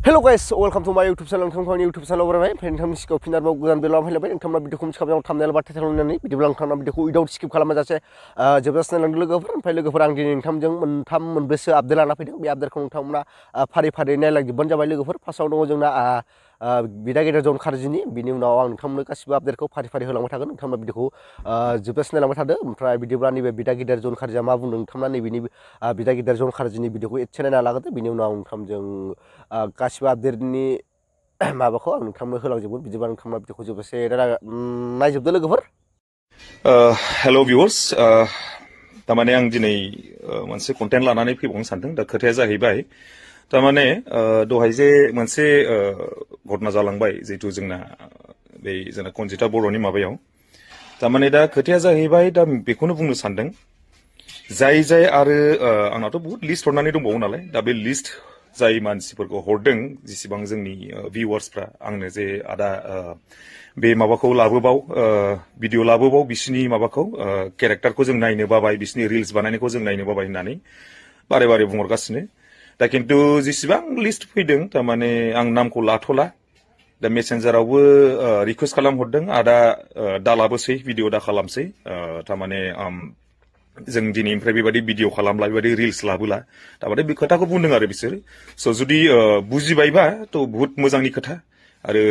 Hello guys, welcome to my YouTube channel. नोंथांनि YouTube channel बरायबाय ओमफ्राय नोंथांनि सिगाङाव फिन आरोबाव गोदान बेलायाव फैलायबाय नोंथांमोना भिडिअखौ मिथिखाबाय थाम्बनेल बा टाइटेल होननानै बिदिब्ला नोंथांमोना भिडिअखौ उइदाउट स्किप खालामाजासे जोबजासिम नायलांदो लोगोफोर ओमफ्राय लोगोफोर आं दिनै नोंथांजों मोनब्रैसो आपडेट लाना फैदों बे आपडेटखौ नोंथांमोना फारि फारि नायलांजोबबानो जाबाय लोगोफोर फार्स्टआव दङ जोंना बिदा गेदेर जन खारजिनि बिनि उनाव आं नोंथांमोननो गासिबो आपडेटखौ फारि फारि होलांबाय थागोन नोंथांमोना भिडिअखौ जोबजासिम नायलांबाय थादो ओमफ्राय बिदिब्ला नैबे बिदा गेदेर जन खारजिया मा बुंदों नोंथांमोना नैबेनि बिदा गेदेर जन खारजिनि भिडिअखौ एसे नायना लाग्रोदो बिनि उनाव नोंथांजों गासिबो आपडेटनि माबाखौ आं नोंथांनो होलांजोबगोन बिदिबा नोंथांमोना भिडिअखौ जोबोसे नायजोबदो लोगोफोर हेल' भिउअर्स तारमाने आं दिनै मोनसे कन्टेन्ट लानानै फैबावनो सानदों दा खोथाया जाहैबाय तारमाने दहाय जे मोनसे घटना जालांबाय जिहेतु जोंना बे जोंना कनजिता बर'नि माबायाव तारमाने दा खोथाया जाहैबाय दा बेखौनो बुंनो सानदों जाय आरो आंनाथ' बहुत लिस्ट हरनानै दंबावो नालाय दा बे लिस्ट जाय मानसिफोरखौ हरदों जेसेबां जोंनि भिउवार्सफ्रा आंनो जे आदा बे माबाखौ लाबोबाव भिडिअ लाबोबाव बिसिनि माबाखौ केरेक्टारखौ जों नायनो बाबाय बिसिनि रिल्स बानायनायखौ जों नायनो बाबाय होननानै बारे बारे बुंहरगासिनो दा खिन्थु जेसेबां लिस्ट फैदों तारमाने आं नामखौ लाथ'ला दा मेसेन्जारावबो रिकुवेस्ट खालामहरदों आदा दा लाबोसै भिडिअ दा खालामसै तारमाने जों दिनैनिफ्राय बेबायदि भिडिअ खालामला बेबायदि रिल्स लाबोला तारमाने बे खोथाखौ बुंदों आरो बिसोर स' जुदि बुजिबायबा थ' बहुत मोजांनि खोथा आरो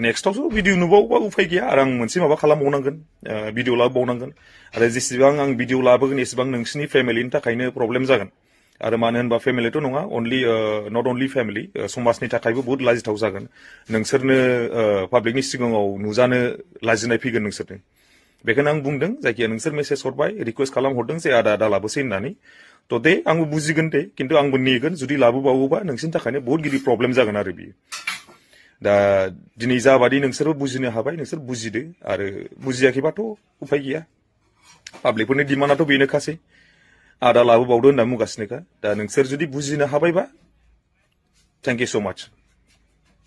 नेक्स्टआवथ' भिडिअ नुबावोबा उफाय गैया आरो आं मोनसे माबा खालामबावनांगोन भिडिअ लाबोबावनांगोन आरो जेसेबां आं भिडिअ लाबोगोन एसेबां नोंसिनि फेमिलिनि थाखायनो प्रब्लेम जागोन आरो मानो होनबा फेमिलिथ' नङा नट अनलि फेमिलि समाजनि थाखायबो बहुत लाजिथाव जागोन नोंसोरनो पाब्लिकनि सिगाङाव नुजानो लाजिनाय फैगोन नोंसोरनो बेखौनो आं बुंदों जायखिया नोंसोर मेसेज हरबाय रिकुवेस्ट खालामहरदों जे आदा दा लाबोसै होननानै थ' दे आंबो बुजिगोन दे खिन्थु आंबो नेगोन जुदि लाबोबावोबा नोंसोरनि थाखायनो बहुत गिदिर प्रब्लेम जागोन आरो बियो दा दिनै जाबादि नोंसोरबो बुजिनो हाबाय नोंसोर बुजिदो आरो बुजियाखैबाथ' उफाय गैया पाब्लिकफोरनि डिमान्डआथ' बेनोखासै आदा लाबोबावदो होनना बुंगासिनोखा दा नोंसोर जुदि बुजिनो हाबायबा थेंक इउ स' माच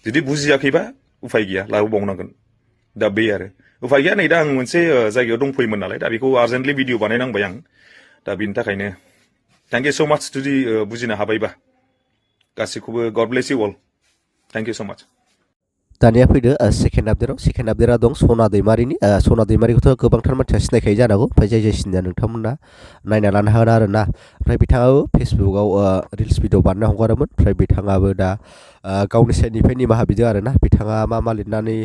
जुदि बुजियाखैबा उफाय गैया लाबोबावनांगोन दा बे आरो उफाय गैया नै दा आं मोनसे जायगायाव दंफैयोमोन नालाय दा बेखौ आर्जेन्टलि भिडिअ बानायनांबाय आं दा बेनि थाखायनो थेंक इउ स' माच जुदि बुजिनो हाबायबा गासैखौबो god bless you all thank you so' much दानिया फैदो सेकेन्ड आपडेटआ दं सना दैमारिनि सना दैमारिखौथ' गोबांथार मानसिया सिनायखायो जानांगौ ओमफ्राय जाय सिनाया नोंथांमोना नायना लानो हागोन आरो ना ओमफ्राय बिथाङाबो फेसबुकआव रिल्स भिडिअ बानायना हगारोमोन ओमफ्राय बिथाङाबो दा गावनि साइडनिफ्राय निमाहा बिदों आरो ना बिथाङा मा लिरनानै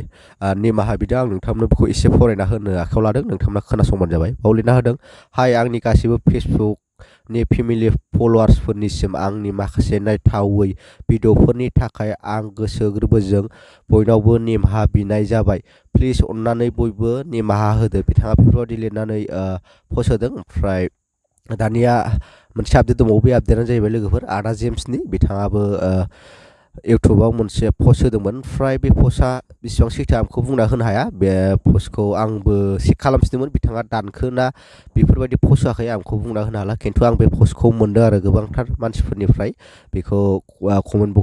निमाहा बिदों आं नोंथांनो बेखौ एसे फरायना होनो आखायाव लादों नोंथांमोना खोनासंबानो जाबाय बाव लिरना होदों हाय आंनि गासैबो फेसबुकनि फेमिलि फल'वार्सफोरनिसिम आंनि माखासे नायथावै भिडिअफोरनि थाखाय आं गोसो गोरबोजों बयनावबो निमाहा बिनाय जाबाय प्लिज अननानै बयबो निमाहा होदो बिथाङा बेफोरबायदि लिरनानै पस्ट होदों ओमफ्राय दानिया मोनसे आपडेट दंबावो बे आपडेटआनो जाहैबाय लोगोफोर आदा जेम्सनि बिथाङाबो इउटुबाव मोनसे पस्ट होदोंमोन ओमफ्राय बे पस्टआ बेसेबां सैथो आं बेखौ बुंना होनो हाया बे पस्टखौ आंबो चेक खालामफिनदोंमोन बिथाङा दानखोना बेफोरबायदि पस्ट होआखै आं बेखौ बुंना होनो हाला खिन्थु आं बे पस्टखौ मोन्दों आरो गोबांथार मानसिफोरनिफ्राय बेखौ कमेन्ट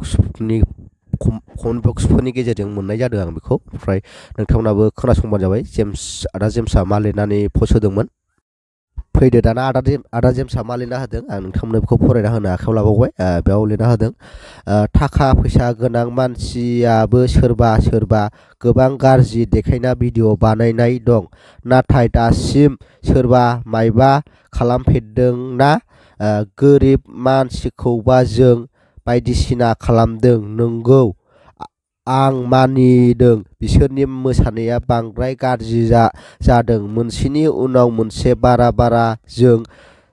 बक्सफोरनि गेजेरजों मोननाय जादों आं बेखौ ओमफ्राय नोंथांमोनाबो खोनासंबानो जाबाय आदा जेम्सआ मा लिरनानै पस्ट होदोंमोन फैदो दाना आदा जेम्सआ मा लिरना होदों आं नोंथांमोनो बेखौ फरायना होनो आखायाव लाबावबाय बेयाव लिरना होदों थाखा फैसा गोनां मानसियाबो सोरबा गोबां गाज्रि देखायना भिडिअ बानायनाय दं नाथाय दासिम सोरबा मायबा खालामफेरदोंना गोरिब मानसिखौबा जों बायदिसिना खालामदों नंगौ आं मानिदों बिसोरनि मोसानाया बांद्राय गाज्रि जादों मोनसेनि उनाव मोनसे बारा जों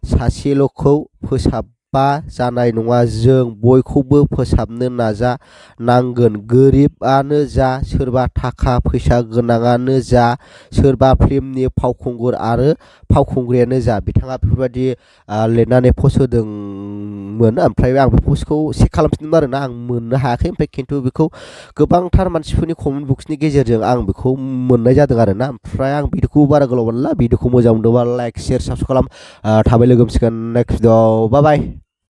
सासेल'खौ फोसाबबा जानाय नङा जों बयखौबो फोसाबनो नाजानांगोन गोरिबानो जा सोरबा थाखा फैसा गोनाङानो जा सोरबा फिल्मनि फावखुंगुर आरो फावखुंग्रियानो जा बिथाङा बेफोरबायदि लिरनानै पस्ट होदोंमोन ओमफ्राय आं बे पस्टखौ चेक खालामफिनदोंमोन आरोना आं मोननो हायाखै ओमफ्राय खिन्थु बेखौ गोबांथार मानसिफोरनि कमेन्ट बक्सनि गेजेरजों आं बेखौ मोननाय जादों आरोना ओमफ्राय आं भिडिअखौ बारा गोलाव मोनला भिडिअखौ मोजां मोनदोंबा लाइक शेयार साबस्क्राइब खालाम थाबै लोगो मोनसिगोन नेक्स्ट भिडिअ बाय